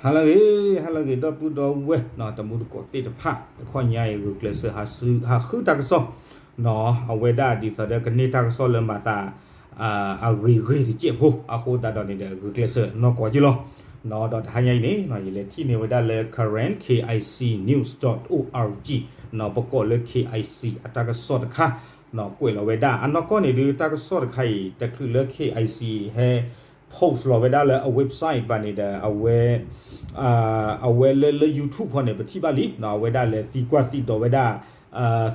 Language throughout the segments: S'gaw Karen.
ဟါလၢအဂ့ၤ, ဟါလၢအဂ့ၤ ဒီပုၢ်ဒီဝဲၢ် တမူတကိးသ့ၣ်တဖၣ်, တခီညါအံၤ ဂုာ်ကျဲးစၢးဟးဃုတၢ်ကစီၣ်, အဝဲဒၣ်ဒ်သိးဒီးကန့ၢ်တၢ်ကစီၣ်လၢမၤသး အဂ့ၤဂ့ၤတစဲးဖိ အဃိသတးဒီးန့ၣ်ဒီး ဂုာ်ကျဲးစၢးနီၢ်ကီၢ်က့လီၤ. ဒီးတဟါညါအံၤန့ၣ် ယလဲၤထံၣ်န့ၢ်ဝဲဒၣ်လၢ Karen K I C news dot O R G ပကိးလၢ K I C အတၢ်ကစီၣ်တခါ ကွဲးလီၤဝဲဒၣ် အနီၢ်ကီၢ်န့ၣ်ဒုး တၢ်ကစီၣ်တခါအံၤ တချုးလၢ K I C ဟဲ post လီၤဝဲဒၣ်လၢအ website ဘၣ်န့ၣ်ဒီး အဝဲ အဝဲလၢလၢ YouTube ဖီန့ၣ် ပထံၣ်ဘၣ်လံ အဝဲဒၣ်လဲၤသံကွၢ်သံဒိးဝဲဒၣ်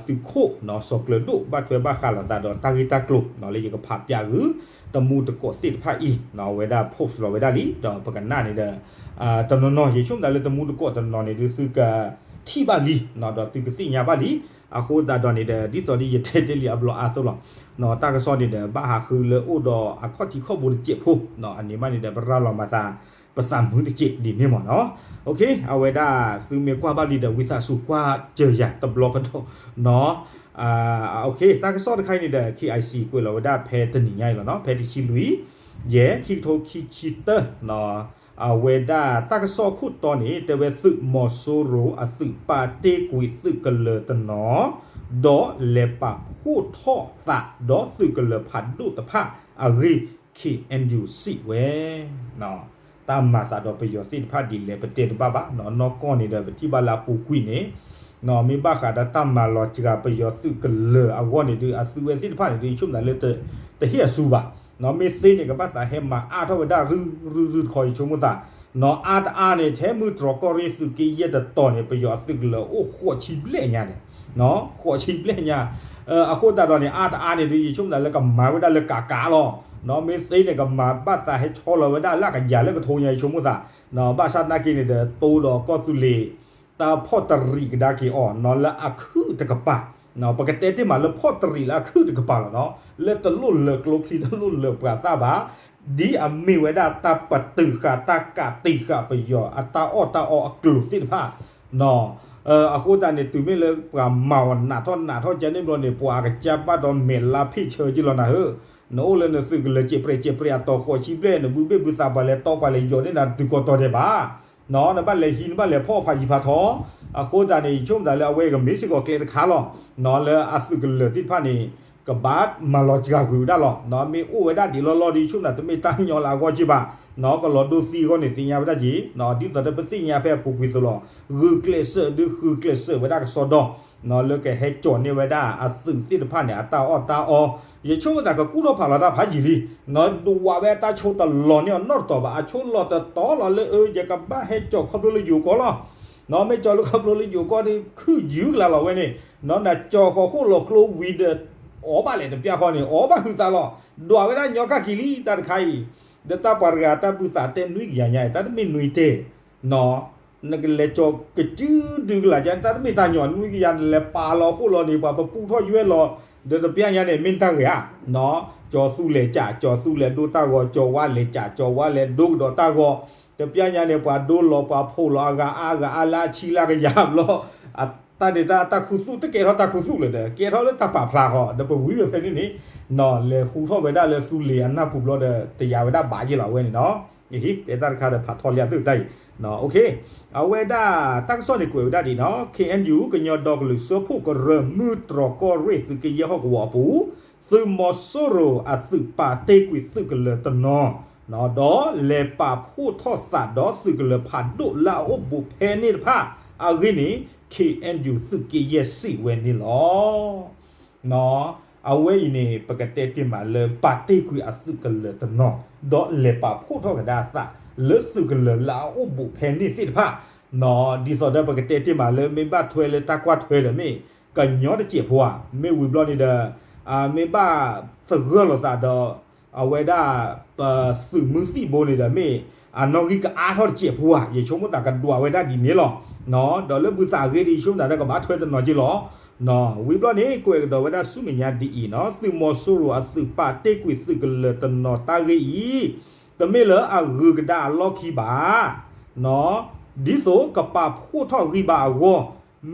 သုးခိၣ် စီၤကျၢၤဒိၣ် ဘၣ်ထွဲဘၣ်ဃးလိာ်သးဒီးတၢ်ဂ့ၢ်တၢ်ကျိၤ လၢယကဖးပၠးဂုာ် တမူတကိးသ့ၣ်တဖၣ်အံၤ အဝဲဒၣ် post လီၤဝဲဒၣ်လံ ဒီးပကနၣ်န့ၣ်ဒီး တနီၤနီၤ ယဆိကမိၣ်သးလၢတမူတကိးတနီၤန့ၣ်ဒုး သုကထံၣ်ဘၣ်လံ ဒီးသုကသ့ၣ်ညါဘၣ်လံ. အဃိသတးဒီးန့ၣ်ဒီး ဒ်သိးဒ်ယတဲတ့ၢ်လံအဘျီအါသိးလီၤ တၢ်ကစီၣ်န့ၣ်ဒီး ဘၣ်ဟးဃုလၢအိၣ်ဒီးအခီၣ်ထံးခီၣ်ဘိတစဲးဖိ အန့ၣ်ဘၣ်န့ၣ်ဒီး ပရၤလီၤမၤသး ပသးမုာ်တစဲးဒ်န့ၣ်မ့ၢ်နီၤ. အဝဲဒၣ်သုမ့ၢ်ကွၢ်ဘၣ်လံဒီး ဝံသးစူၤကွၢ်စၢၤယၤတဘျီကဒီးနီၤ. တၢ်ကစီၣ်တခါအံၤန့ၣ်ဒီး K I C ကွဲးလီၤဝဲဒၣ်ဖဲတနံၤညါအံၤလီၤနီၤ ဖဲတဆံလွံၢ် ယဲၢ် ခံကထိခံဆံတၢ အဝဲဒၣ်တၢ်ကစီၣ်ခိၣ်တီန့ၣ် တဲဝဲသုးမီၤစိရိၤအသုးပာ်တ့ၢ်ကွံာ် သုးကလၢၤတနီၤ ဒီးလဲၤပာ်ဖှိၣ်ထီၣ်သးဒီးသုးကလၢၤဖးဒိၣ်တဖၣ်အဂ့ၢ် K N U စံးဝဲ တၢ်မၤသးဒီးပယီၤသ့ၣ်တဖၣ်ဒ်လဲၣ် ပတဲတဘၣ်ဘၣ် နီၢ်ကီၢ်န့ၣ်ဒီး ပထံၣ်ဘၣ်လၢအပူၤကွံာ်န့ၣ် မ့ၢ်ဘၣ်ဃးဒီးတၢ်မၤလီၤစှၤပယီၤသုးကလၢၤအဂီၢ်န့ၣ်ဒုး အသုးဝဲသ့ၣ်တဖၣ်န့ၣ်ဒုး ယဆိကမိၣ်သးလၢ တဟ့ၣ်အစူဘၣ် မ့ၢ်သ့န့ၣ် ကဘၣ်သးဟဲမၤအါထီၣ်ဝဲဒၣ်ရုၢ်ရုၢ်တခီ ယဆိကမိၣ်သး နီၢ်အါတအါန့ၣ် ထဲမုၢ်တြီၢ်ကီၢ်ရ့ၣ်သုးက့ယဲၢ်တတီၤန့ၣ် ပယီၤအသုးကလၢၤအိၣ်ဃိးဆံဘျဲၣ်ညါန့ၣ် ဃိးဆံဘျဲၣ်ညါ အဃိသတးဒီးန့ၣ် အါတအါန့ၣ်ဒုး ယဆိကမိၣ်သးလၢကမၤဝဲဒၣ်လၢကးကးလီၤ. မ့ၢ်သ့န့ၣ် ကမၤဘၣ်သးဟဲဆီလီၤဝဲဒၣ်လၢအကယၤလၢကထိညါ ယဆိကမိၣ်သး ဘၣ်ဆၣ်နာ်က့န့ၣ်ဒီး တိဒီးကီၢ်သူလ့ၤ တၢ်ဖီၣ်တရံးကဒါက့ၤအီၤနီၤ လၢအခုၣ်တကပၤ ပကတဲတ့ၢ်မးလၢဖီၣ်တရံးလၢအခုၣ်တကပၤလီၤနီၤ လၢတလိၣ်လၢာ်ကျိချံတလိၣ်လၢာ်ပှၤသၣ်ဘၣ် ဒ်အမ့ၢ်ဝဲဒၣ်တၢ်ပတုာ်ဃာ်တၢ်ကးတံာ်ဃာ်ပယီၤအတၢ်အီၣ်တၢ်အီအကျိၤသ့ၣ်တဖၣ် အဃိသတးန့ၣ် တုၤမ့ၢ်လၢပှၤမၤအီၤနးထီၣ်နးထီၣ်ကဲန့ၣ်ဘျီန့ၣ် ပှၤကစၢ်ဘၣ်ဒီးမဲာ်လါဖ့ၣ်ဆၢက့လီၤနၤဧၢ နအိၣ်လၢနသုးကလၢၤစဲးပြဲးစဲးပြဲးအတီၤဃိးဆံဘျဲၣ် နဘုဘ့ၣ်ဘုသးပှၤလဲၤတီပှၤလဲၤယီၤန့ၢ်နၤတုၤကီၢ်တီၤဒဲးဘၣ် နဘၣ်လဲၤဟံးနဘၣ်လဲၤဖီၣ်ဖးယံၤဖးထီ အဃိသတးန့ၣ် ယဆိကမိၣ်သးလၢအဝဲကမ့ၢ်စ့ၢ်ကီးကျဲတခါလီၤ လၢအသုးကလၢၤသ့ၣ်တဖၣ်န့ၣ် ကဘၣ်မၤလီၤစှၤကွံာ်ဝဲဒၣ်လီၤ. မ့ၢ်အိၣ်ဝဲဒၣ်ဒံးလီၢ်လီၢ်ဒီး ယဆိကမိၣ်သးတမ့ၢ်တၢ်ညီလၢအဂီၢ်က့ဘၣ် ကလီၤဒိသံအဂီၢ်န့ၣ်သ့ၣ်ညါဝဲဒၣ်က့ၤ ဒ်သိးဒီးပသ့ၣ်ညါဖဲအပူၤကွံာ်သိးလီၤ ဂုာ်ကျဲးစၢးဒုးဃုကျဲးစၢးဝဲဒၣ်ကစီဒီ လၢကဟဲကၠီၤန့ၢ်ဝဲဒၣ်အသုးသ့ၣ်တဖၣ်န့ၣ် အတၢ်အီၣ်တၢ်အီ ယဆိကမိၣ်သးကကူၣ်ထီၣ်ဖးလီၤတၢ်ဖးယံာ်လံ ဒွးဝဲအတၢ်ဆိတလီၤန့ၢ်အီၤနီတတီၤဘၣ် အဆိလီၤတတီၤလီၤလၢအ ယကဘၣ်ဟဲကၠီၤခီဖျိလၢယိၤကီၢ်လီၤ မ့ၢ်ကၠီၤလၢခီဖျိလၢယိၤကီၢ်ဒီး ခုၣ်ယုၢ်ကလၤလီၤဝဲန့ၣ် နကၠီၤဃီၤဃိၣ်လီၤကျိဝံၤဒီး အီၣ်ဘၣ်လဲၣ်တပျၢ်ဃီန့ၣ် အီၣ်ဘၣ်ဟုးသးလီၤ ဒွးဝဲဒၣ်ညီကၢ်က့ၤလံ တၢ်တခါအံၤ ဒီးတၢ်ပှၤတဂၤတၢ်ဘုသးတဲနွံကယၤညါအံၤ တၢ်တမ့ၢ်နွံတဲာ် နကလဲၤကၠီၤကစုဒုကလၤကဲ တၢ်တမ့ၢ်တၢ်ညီနွံကယၤ နလဲၤပာ်လီၤဃိၣ်လီၤန့ၣ် ပှၤပပူထီၣ်ယွဲၢ်လီၤ ဒီးတပျၢ်ညါန့ၣ် မ့ၢ်တၢ်ဂ့ၤဧါ ကၠီၤသူလဲၤကၠး ကၠီၤသူလဲၤဒိတၢ်ဂီၤ ကၠီၤဝါလဲၤကၠး ကၠီၤဝါလဲၤဒိကဒီးတၢ်ဂီၤ တပျၢ်ညါန့ၣ် ပှၤဒိလီၤပှၤဖှိၣ်လီၤအဂၤအါဂၤအါလၢအဆံလၢကယၤဘျီ တၢ်န့ၣ်တၢ်ခူသူၣ်တကဲထီၣ်တၢ်ခူသူၣ်လၢၤဒီး ကဲထီၣ်လၢတၢ်ပာ်ဖျါဃီ ဒီးပဝံၤဝဲဖဲန့ၣ်န့ၣ် လဲၤဃူထီၣ်ဝဲဒၣ်လၢသူလ့ၤအနၢ်ပူၤဘျီဒီး တယာ်ဝဲဒၣ်ဘၣ်ယဲၢ်လီၤဝဲန့ၣ်နီၤ တဲတၢ်တခါဒီးဖးထီလံအသုတၢ်အံၤ အဝဲဒၣ်တၢ်ကစီၣ်န့ၣ်ကွဲးဝဲဒၣ်ဒ်နီၤ K N U ကညီဒီကလုာ်စၢဖှိၣ်ကရၢ မုၢ်တြီၢ်ကီၢ်ရ့ၣ်သုးက့ယဲၢ်ဟီၣ်ကဝီၤအပူၤ သုးမီၤစိရိၤအသုးပာ်တ့ၢ်ကွံာ်သုးကလၢၤတနီၤ ဒီးလဲၤပာ်ဖှိၣ်ထီၣ်သးဒီးသုးကလၢၤဖးဒိၣ်လၢအအိၣ်ဘူးဖဲန့ၣ်တဖၣ်အဂ့ၢ်န့ၣ် K N U သုးက့ယဲၢ်စံးဝဲန့ၣ်လီၤ. အဝဲအံၤန့ၣ် ပကတဲတ့ၢ်မးလၢပာ်တ့ၢ်ကွံာ်အသုးကလၢၤတနီၤ ဒီးလဲၤပာ်ဖှိၣ်ထီၣ်ကဒါအသး လၢသုးကလၢၤလၢအအိၣ်ဘူးဖဲန့ၣ်သ့ၣ်တဖၣ် ဒ်သိးဒီးပကတဲတ့ၢ်မးလၢမ့ၢ်ဘၣ်ထွဲလၢတၢ်ကွၢ်ထွဲဒီးမ့ၢ် ကညီတစဲးဖိဧါ မ့ၢ်ဝံၤဘျီန့ၣ်ဒီး မ့ၢ်ဘၣ်သဂၢၢ်လိာ်သးဒီး အဝဲဒၣ် ပသုးမုၢ်သံၣ်ဘိန့ၣ်ဒီးမ့ၢ် အနီၣ်ဂံၢ်ကအါထီၣ်တစဲးဖိဧါ ယဆိကမိၣ်သးကဒွးဝဲဒၣ်ဒ်န့ၣ်လီၤ. ဒီးလၢဘုသးအဂ့ၢ်ဒီး ယဆိကမိၣ်သးဒီးကဘၣ်ထွဲတနီၤက့လီၤ. ဝံၤဘျီန့ၣ် ကွဲးကဒီးဝဲဒၣ်ဆူမဲာ်ညါဒ်အံၤနီၤ သုးမီၤစိရိၤအသုးပာ်တ့ၢ်ကွံာ်သုးကလၢၤတနီၤတၢ်ဂ့ၢ်အံၤ တမ့ၢ်လၢအဂုၤကဒါအလီၢ်ခံဘၣ် ဒ်သိးကပာ်ဖှိၣ်ထီၣ်ဂံၢ်ဘါအဂီၢ်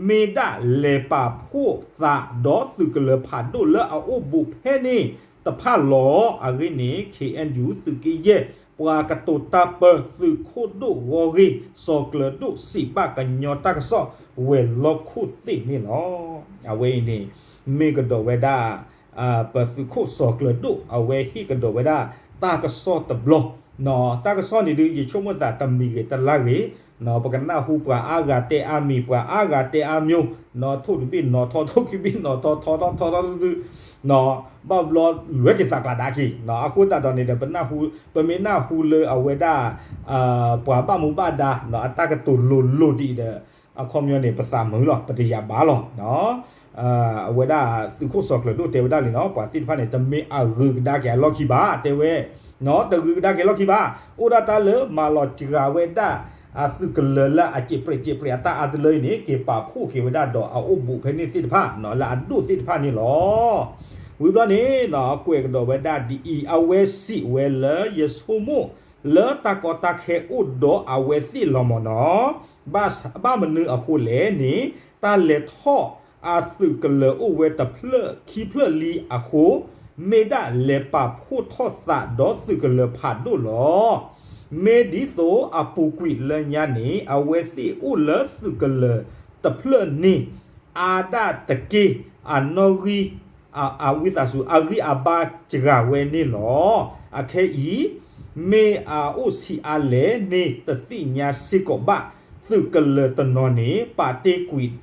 မ့ၢ်ဒၣ်လဲၤပာ်ဖှိၣ်သးဒီးသုးကလၢၤဖးဒိၣ်လၢအအိၣ်ဘူးဖဲန့ၣ်တဖၣ်လီၤ. အဂ့ၢ်န့ၣ် K N U သုးက့ယဲၢ် ပှၤကတိၤတၢ်ပၢသုးခိၣ်ဒိၣ်ဂီၢ်ဂ့ၢ် စီၤကျၢၤဒိၣ် စံးဘၣ်ကညီတၢ်ကစီၣ်ဝဲၤလီၢ်ခိၣ်သ့ၣ်န့ၣ်လီၤ. အဝဲအံၤန့ၣ် မ့ၢ်ကဒီးဝဲဒၣ် ပသုးခိၣ်စီၤကျၢၤဒိၣ် အဝဲဟ့ၣ်ကဒီးဝဲဒၣ် တၢ်ကစီၣ်တဘျီ တၢ်ကစီၣ်န့ၣ်ဒုး ယဆိကမိၣ်သးတမံၤဂ့ၤတလါဂ့ၤ ပကနၢ်ဟူပှၤအါဂၤတဲအါမံၤ ပှၤအါဂၤတဲအါမျိုး နီၢ်ထိၣ်တဘ့ၣ်နီၢ်ထီ ထိၣ်ခံဘ့ၣ်နီၢ်ထီ ထီထီၣ်ထီထီၣ်တဒု ဘၣ်ဘျီလွဲက့ၤသးကျးဒါက့ၤ အဃိသတးဒီးန့ၣ်ဒီး ပမ့ၢ်နၢ်ဟူလၢအဝဲဒၣ် ပှၤဘၣ်မူဘၣ်ဒါ အတၢ်ကတိၤလိၤလိၤဒ်အံၤဒီး အခီပညီန့ၣ် ပသးမုာ်လီၤ ပတယာ်ဘၣ်လီၤ. အဝဲဒၣ်သုးခိၣ်စီၤကျၢၤဒိၣ်တဲဝဲဒၣ်န့ၣ်လီၤ ပှၤသ့ၣ်တဖၣ်န့ၣ် တမ့ၢ်အဂုၤကဒါက့ၤအလီၢ်ခံဘၣ် တဲဝဲ တဂုၤကဒါက့ၤလီၢ်ခံဘၣ် အိၣ်ဒၣ်တၢ်လၢမၤလီၤစှၤဝဲဒၣ် အသုးကလၢၤလၢအစံာ်ပြဲးစံာ်ပြဲးအတၢ်အါတလၢအံၤန့ၣ် က့ၤပာ်ဖှိၣ်က့ၤဝဲဒၣ်ဒီးအအိၣ်ဘူးဖဲန့ၣ်သ့ၣ်တဖၣ် လၢအဒိၣ်သ့ၣ်တဖၣ်န့ၣ်လီၤ. ဝံၤဘျီန့ၣ် ကွဲးကဒီးဝဲဒၣ်ဒ်အံၤ အဝဲစံးဝဲလၢယဆိကမိၣ် လၢတၢ်ကီတၢ်ခဲအိၣ်ဒီးအဝဲသ့ၣ်လီၤမၢ်နီၤ ဘၣ်မနုၤအဃိလဲၣ်န့ၣ် တၢ်လဲၤထီၣ်အသုးကလၢၤအိၣ်ဝဲတဖျၢၣ်ခံဖျၢၣ်လံအဃိ မ့ၢ်ဒၣ်လဲၤပာ်ဖှိၣ်ထီၣ်သးဒီးသုးကလၢၤဖးဒိၣ်လီၤ. မ့ၢ်ဒ်သိးအပူၤကွံာ်လၢညါန့ၣ် အဝဲသ့ၣ်အိၣ်လၢသုးကလၢၤတဖျၢၣ်န့ၣ် အါဒၣ်တက့ၢ် အနီၣ်ဂံၢ် အဝံသးစူၤ အဂံၢ်အဘါစှၤဝဲန့ၣ်လီၤ. အခဲအံၤ မ့ၢ်အအိၣ်ဆံးအါလဲၣ်န့ၣ် တသ့ၣ်ညါစ့ၢ်ကီးဘၣ်. သုးကလၢၤတနီၤန့ၣ် ပာ်တ့ၢ်ကွံာ်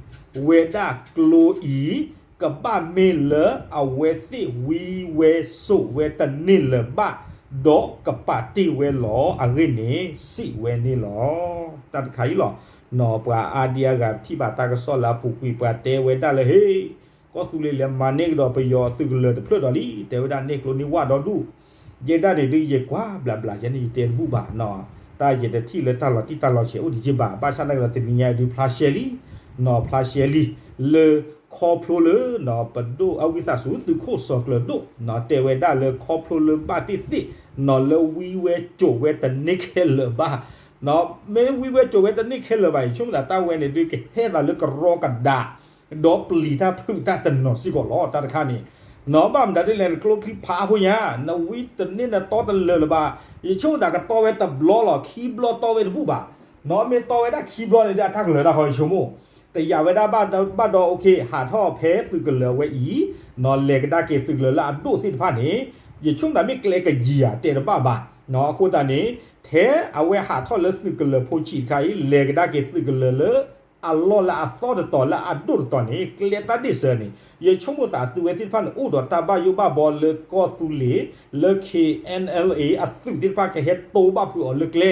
ဝဲဒၣ်ကျိအံၤ ကဘၣ်မ့ၢ်လၢအဝဲသ့ၣ်ဝံဝဲစိာ်ဝဲတန့ၢ်လၢၤဘၣ် ဒီးကပာ်တ့ၢ်ဝဲလီၤ. အဂ့ၢ်န့ၣ် စံးဝဲန့ၣ်လီၤ. တၢ်တခါအံၤလီၤ. ပှၤအါဒံအါဂၤထံၣ်ဘၣ်တၢ်ကစီၣ်လၢအပူၤကွံာ် ပှၤတဲဝဲဒၣ်လၢ ဟ့ၣ် ကီၢ်သူလ့ၤလဲၤမၤန့ၢ်ကဒီးပယီၤသုးကလၢၤတဖျၢၣ်ဒီးလံ တဲဝဲဒၣ်န့ၢ်ကျိန့ၢ်ဝၣ်ဒီဒူၣ် ယဲဒၣ်န့ၣ်ဒုး ယကွၢ်ဘျးဘျး ယဲန့ၣ်ယတဲတဘူၣ်ဘၣ်နီၤ တၢ်ယတထံၣ်လၢတၢ်လီၤတံၢ်တၢ်လီၤဆဲးအိၣ်တယ့ၢ်ဘၣ် ဘၣ်ဆၣ်သနာ်က့ဒီးတနံၤညါဒုးဖျါရှဲလံ နီၤဖျါရှဲလံ လၢခီဖျိလၢ ပဒိၣ်အဝံသးစူၤ သုးခိၣ်စီၤကျၢၤဒိၣ် တဲဝဲဒၣ်လၢခီဖျိလၢဘၣ်သ့ၣ်သ့ၣ် နီၤလၢဝံဝဲစိာ်ဝဲတန့ၢ်ခဲလၢာ်ဘၣ် မ့ၢ်ဝံဝဲစိာ်ဝဲတန့ၢ်ခဲလၢာ်ဘၣ်အံၤ ဆိကမိၣ်သးတၢ်ဝဲန့ၣ်ဒုးကဟဲသးလၢကရီကဒါ ဒီးပျံၤတၢ်ဖုးတၢ်တနီၤစ့ၢ်ကီးလီၤ တၢ်တခါန့ၣ် နီၤဘၣ်မတၤဒ်လဲၣ်န့ၣ် ကျိချံဖးအါဖိညါ နဝံတန့ၢ်နတီတလၢာ်လၢၤဘၣ် ယဆိကမိၣ်သးကတီဝဲတဘျီလီၤ ခံဘျီတီဝဲတဘူၣ်ဘၣ် နီၤမ့ၢ်တီဝဲဒၣ်ခံဘျီန့ၣ်ဒုးအတၢ်ကလၢၤတၢ်ဃီ ယဆိကမိၣ် တယာ်ဝဲဒၣ်ဘၣ်ဒီး ဘၣ်ဒီး okay ဟးထီၣ်ဖဲသုးကလၢၤဝဲအံၤ နီၤလဲၤကဒါက့ၤသုးကလၢၤလၢအဒိၣ်သ့ၣ်တဖၣ်န့ၣ် ယဆိကမိၣ်သးမ့ၢ်ကျဲကယံၤဧါ တဲတဘၣ်ဘၣ် နီၤအဃိသတးန့ၣ် ထဲအဝဲဟးထီၣ်လၢသုးကလၢၤဖိဆံးတခါအံၤ လဲၤကဒါက့ၤသုးကလၢၤလၢ အလီၢ်လၢအသီၣ်တတီၤလၢအဒိၣ်တတီၤန့ၣ် ကျဲတၢ်ဒ့ၣ်စၢၤန့ၣ် ယဆိကမိၣ်သးအသုးဝဲသ့ၣ်တဖၣ်န့ၣ် အိၣ်ဒီးတၢ်ဘၣ်ယိၣ်ဘၣ်ဘီလၢကီၢ်သူလ့ၤ လၢ K N L A အသုးသ့ၣ်တဖၣ်ကဟဲတိဘၣ်ဖုးအီၤလၢကျဲ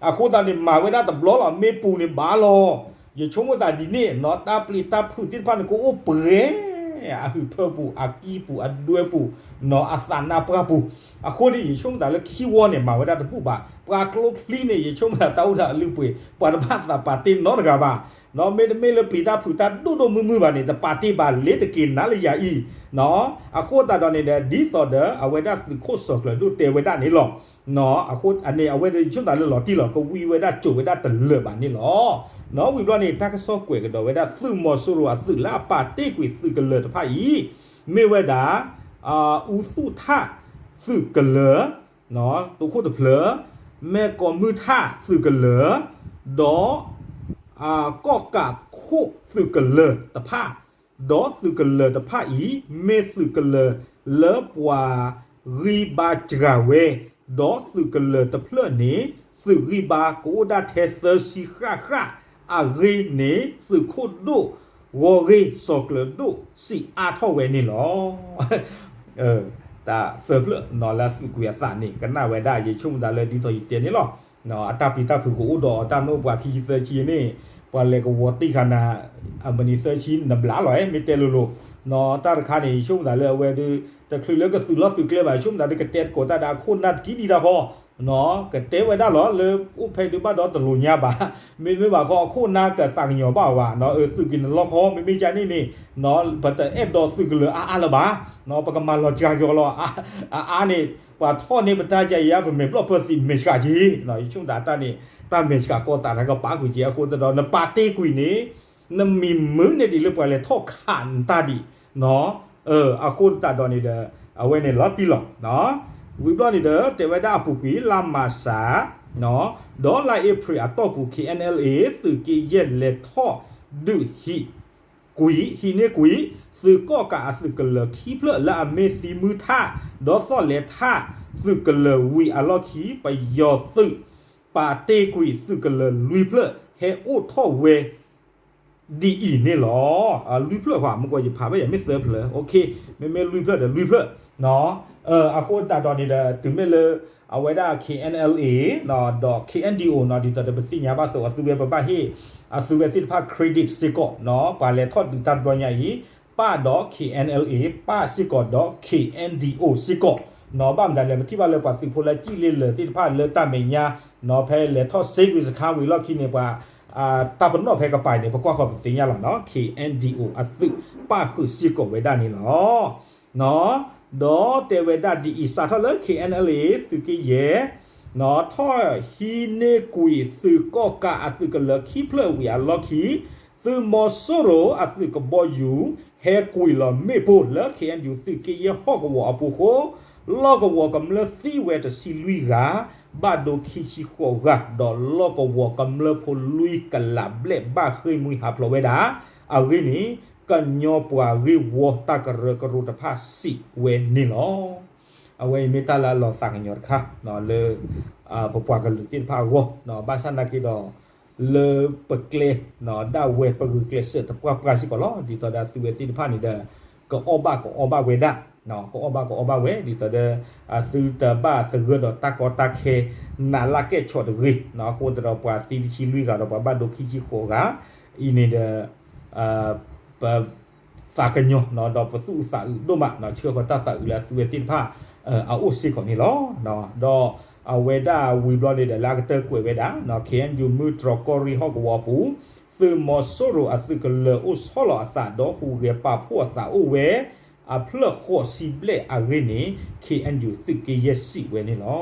အဃိသတးန့ၣ် မၤဝဲဒၣ်တဘျီလီၤ မ့ၢ်ပူၤန့ၣ်ဘၣ်လီၤ ယဆိကမိၣ်သးဒ်န့ၣ် နီၤတၢ်ပျံၤတၢ်ဖုးသ့ၣ်တဖၣ်န့ၣ် ကအိၣ်ပှဲၤ အဟုးဖၢပူၤ အကံၢ်ပူၤ အဒွဲပူၤ နီၤအသးနါပှၢ်ပူၤ အဃိန့ၣ် ယဆိကမိၣ်သးလၢခံဝီန့ၣ် မၤဝဲဒၣ်တဘူၣ်ဘၣ် ပှၤကျိချံန့ၣ် ယဆိကမိၣ်သးတၢ်အိၣ်ဒီးအလုၢ်အပှ့ၤ ပှၤတဘၣ်သးပာ်တ့ၢ်နီတဂၤဘၣ် နီၤမ့တမ့ၢ်လၢပျံၤတၢ်ဖုးတၢ်ဒိၣ်ဒိၣ်မုၢ်မုၢ်ဘၣ်န့ၣ် တပာ်တ့ၢ်ဘၣ်လ့ၤတက့ၤနၤလၢယၤအံၤ နီၤအဃိသတးဒီးန့ၣ်ဒီး ဒ်သိးဒီး အဝဲဒၣ်သုးခိၣ်စီၤကျၢၤဒိၣ်တဲဝဲဒၣ်န့ၣ်လီၤ နီၤအဃိန့ၣ် အဝဲဒၣ်ယဆိကမိၣ်သးလၢလီၤတံၢ်လီၤ ကဝံဝဲဒၣ်စိာ်ဝဲဒၣ်တလၢာ်ဘၣ်န့ၣ်လီၤ နီၤဝံၤဘျီန့ၣ် တၢ်ကစီၣ်ကွဲးကဒီးဝဲဒၣ် သုးမီၤစိရိၤအသုးလၢအပာ်တ့ၢ်ကွံာ်သုးကလၢၤတဖၣ်အံၤ မ့ၢ်ဝဲဒၣ် အူသူၣ်ထၣ်သုးကလၢၤ သုးခိၣ်တဖျၢၣ် မဲၢ်ကီၤမုၢ်ထၣ်သုးကလၢၤ ဒီး ကီၢ်ကးခိၣ်သုးကလၢၤတဖၣ် ဒီးသုးကလၢၤတဖၣ်အံၤ မ့ၢ်သုးကလၢၤလၢပှၤဂံၢ်ဘါစှၤဝဲ ဒီးသုးကလၢၤတဖျၢၣ်န့ၣ် သုးဂံၢ်ဘါကအိၣ်ဒၣ်ထဲသၢဆံဃၣ်ဃၣ် အဂ့ၢ်န့ၣ် သုးခိၣ်ဒိၣ်ဂီၢ်ဂ့ၢ်စီၤကျၢၤဒိၣ်စံးအါထီၣ်ဝဲန့ၣ်လီၤ. တၢ်သၢဖျၢၣ်နီၤလၢအသုးကွံာ်အသးန့ၣ် ကနၣ်ဝဲဒၣ် ယဆိကမိၣ်သးလၢဒ်သိးယတဲန့ၣ်လီၤ. အတၢ်ပျံၤတၢ်ဖုးကအိၣ်ဒီးအီၤ တၢ်နအိၣ်ပှၤခံဆံသၢဆံန့ၣ် ပှၤလဲၤကဝီၤတံၢ်ခါနၤ အမံးနံးသၢဆံနဘျးလီၤ မ့ၢ်တဲလိၤလိၤ နီၤတၢ်တခါန့ၣ် ယဆိကမိၣ်သးလၢအဝဲဒုး တချုးလၢကသုးလီၢ်သုးကျဲဘၣ် ယဆိကမိၣ်သးဒုးကတဲသကိးတၢ်ဒီးအခိၣ်နၢ်တကံဒံတၢ်ဃီ ကတဲဝဲဒၣ်လီၤ လၢအိၣ်ဖဲဒုးဘၣ်ဒီးတလိာ်ညါဘၣ် မ့တမ့ၢ်ဘၣ်ဃီအခိၣ်နၢ်ကသးကညီၤဘၣ်ဝဲ သုးက့ၤနလီၢ်ဃီ မ့မ့ၢ်ကန့ၣ်န့ၣ် ပတအဲၣ်ဒိးသုးကလၢၤအါအါလၢၤဘၣ် ပကမၤလီၤစှၤက့ၤအီၤလီၤ အအါန့ၣ် ပှၤထီၣ်န့ၢ်ပတၢ်ယၤယၤ ပမဲာ်ဘျီၣ်ဖၢသံးမဲာ်ဆှးက့ၤ ယဆိကမိၣ်သးတၢ်န့ၣ် တၢ်မဲာ်ဆှးကီၢ်သးတၢ်ကပာ်ကွံာ်က့ၤအဃိသတးဒီး နပာ်တ့ၢ်ကွံာ်န့ၣ် နမံၤမုာ်န့ၢ်ဒံးလၢပှၤလဲၤထီၣ်ခးနတၢ်ဒံး အဃိသတးဒီးန့ၣ်ဒီး အဝဲန့ၣ်လီၤတံၢ်လီၤ ဝံၤဘျီန့ၣ်ဒီး တဲဝဲဒၣ်အပူၤကွံာ်လါမၢ်ၡး ဒီးလါအ့ဖြ့ၣ်အတီၢ်ပူၤ K N L A သုးက့ယဲၢ်လဲၤထီၣ်ဒုးဟံးကွံာ် ဟံးန့ၢ်ကွံာ် သုးကီၣ်ကးအသုးကလၢၤခံဖျၢၣ်လၢအမ့ၢ်သံမုၢ်ထၣ် ဒီးသီၣ်လဲၤထၣ် သုးကလၢၤဝံၤအလီၢ်ခံ ပယီၤသုး ပာ်တ့ၢ်ကွံာ်သုးကလၢၤလွံၢ်ဖျၢၣ် ဟဲအိၣ်ထီၣ်ဝဲ ဒ်အံၤန့ၣ်လီၤ. လွံၢ်ဖျၢၣ်ဃီ မ့ၢ်ကီးယဖးဘၣ်ယၤမ့ၢ်သၢဖျၢၣ် မ့မ့ၢ်လွံၢ်ဖျၢၣ်ဒီးလွံၢ်ဖျၢၣ် အဃိသတးဒီးန့ၣ်ဒီး တုၤမ့ၢ်လၢ အဝဲဒၣ် K N L A ဒီး K N D O နီၤ ဒ်သိးဒီးပသ့ၣ်ညါဘၣ်သိး အသုဝဲပဘၣ်ဟ့ၣ် အသုဝဲသ့ၣ်တဖၣ် credit စ့ၢ်ကီးနီၤ ပှၤလဲၤထီၣ်ဒုးတၢ်တဘျီညါအံၤ ပၣ်ဒီး K N L A ပၣ်စ့ၢ်ကီးဒီး K N D O စ့ၢ်ကီးနီၤ ဘၣ်မတၤလဲၣ် ပထံၣ်ဘၣ်လၢပှၤသုးဖိလၢကံၣ်လ့လၢာ်သ့ၣ်တဖၣ်လၢတၢ်မဲာ်ညါနီၤ ဖဲလဲၤထီၣ်စ့ကွံာ်စခါဝံၤလီၢ်ခံန့ၣ် ပှၤ တၢ်ပနီၣ်ဖဲကပၤန့ၣ် ပကွၢ်ဃီၤပသ့ၣ်ညါလီၤနီၤ K N D O အသုးပၣ်ဃုာ်စ့ၢ်ကီးဝဲဒၣ်န့ၣ်လီၤ. ဒီးတဲဝဲဒၣ်ဒ်အံၤ စးထီၣ်လၢ K N L A သုးက့ယဲၢ် ထီၣ်ဟံးန့ၢ်ကွံာ်သုးကီၣ်ကးအသုးကလၢၤခံဖျၢၣ်ဝံၤအလီၢ်ခံ သုးမီၤစိရိၤအသုးကဘီယူၤ ဟဲကွံာ်လီၤမ့ၣ်ပိၢ်လၢ K N U သုးက့ယဲၢ်ဟီၣ်ကဝီၤအပူၤအဃိ လီၢ်ကဝီၤကမျၢၢ်သံဝဲတဆံလွံၢ်ဂၤ, ဘၣ်ဒိခံဆံဃိးဂၤ, ဒီးလီၢ်ကဝီၤကမျၢၢ်ဖိလွံၢ်ကလးဘျဲၣ်ဘၣ်ဃ့ၢ်မှံဟးဖျိးဝဲဒၣ်. အဂ့ၢ်န့ၣ် ကညီပှၤဂ့ၢ်ဝီတၢ်ကရၢကရိတဖၣ်စံးဝဲန့ၣ်လီၤ. အဝဲအံၤမ့ၢ်တၢ်လၢအလီၤသးကညီၤတခါ လၢ ပပှၤကလုာ်သ့ၣ်တဖၣ်အဂီၢ်, ဘၣ်ဆၣ်နာ်က့ဒီး လၢပကျဲ ဒၣ်ဝဲပဂုာ်ကျဲးစၢးတပှၢ်ပှၢ်စ့ၢ်ကီးလီၤ. ဒ်သိးဒီးအသုဝဲသ့ၣ်တဖၣ်န့ၣ်ဒီး ကအီၣ်ဘၣ်ကအီဘၣ်ဝဲဒၣ်, ကအီၣ်ဘၣ်ကအီဘၣ်ဝဲ ဒ်သိးဒီး အသုတဘၣ်သဂၢၢ်ဒီးတၢ်ကီတၢ်ခဲ နးလၢကဲၣ်ဆိးတဂ့ၤ, အဃိသတးဒီးပှၤသံတဆံလွံၢ်ဂၤဒီးပှၤဘၣ်ဒိခံဆံဃိးဂၤ အံၤန့ၣ်ဒီး ပ သးကညီၤ ဒီးပသူၣ်အုးသးအုးဒိၣ်မး ဆှၢဃီၤတၢ်သးအုးလၢအသုဝဲသ့ၣ်တဖၣ် အအိၣ်စ့ၢ်ကီးန့ၣ်လီၤ. ဒီးအဝဲဒၣ်ဝံၤဘျီန့ၣ်ဒီး လၢအကတၢၢ်ကွဲးဝဲဒၣ် K N U မုၢ်တြီၢ်ကီၢ်ရ့ၣ်ဟီၣ်ကဝီၤအပူၤ သုးမီၤစိရိၤအသုးကလၢၤအိၣ်ဆီလီၤအသးဒီးဟူးဂဲၤပာ်ဖှိၣ်အသးအိၣ်ဝဲ အဖျၢၣ်ဃိးဆံဘျဲၣ်အဂ့ၢ်န့ၣ် K N U သုးက့ယဲၢ်စံးဝဲန့ၣ်လီၤ.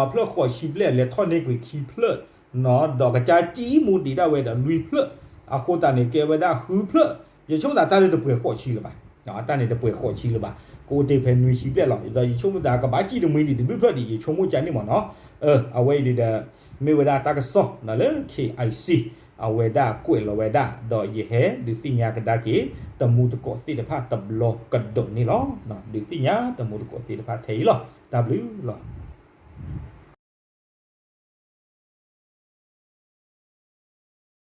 အဖျၢၣ်ဃိးဆံဘျဲၣ်လဲၤထီၣ်န့ၢ်ကွံာ်ခံဖျၢၣ် ဒီးကစၢ်ကံၣ်မူဒံးဒၣ်ဝဲဒီးလွံၢ်ဖျၢၣ်, အဃိသတးန့ၣ် ကဲဝဲဒၣ်ဃုဖျၢၣ်, ယဆိကမိၣ်သးတၢ်န့ၣ်တပှဲၤဃိးဆံလၢၤဘၣ်, တၢ်န့ၣ်တပှဲၤဃိးဆံလၢၤဘၣ်, ကအိၣ်တ့ၢ်ဖဲနွံဆံဘျဲၣ်လီၤ. ဒီးယဆိကမိၣ်သးကဘၣ်ကံၣ်တမှံၤဒံးတဘျုးဖျၢၣ်ဒံး ယဆိကမိၣ်ကန့ၣ်မ့ၢ်နီၤ, အဝဲအံၤဒ်ဒီး မ့ၢ်ဝဲဒၣ်တၢ်ကစီၣ်လၢ K I C အဝဲဒၣ်ကွဲးလီၤဝဲဒၣ် ဒီးယဟဲဒုးသ့ၣ်ညါကဒါက့ၤ တမူတကိးသ့ၣ်တဖၣ်တဘျီကဒီးန့ၣ်လီၤ. ဒုးသ့ၣ်ညါတမူတကိးသ့ၣ်တဖၣ်ထဲအံၤလီၤ. တၢ်ဘျုးလီၤ.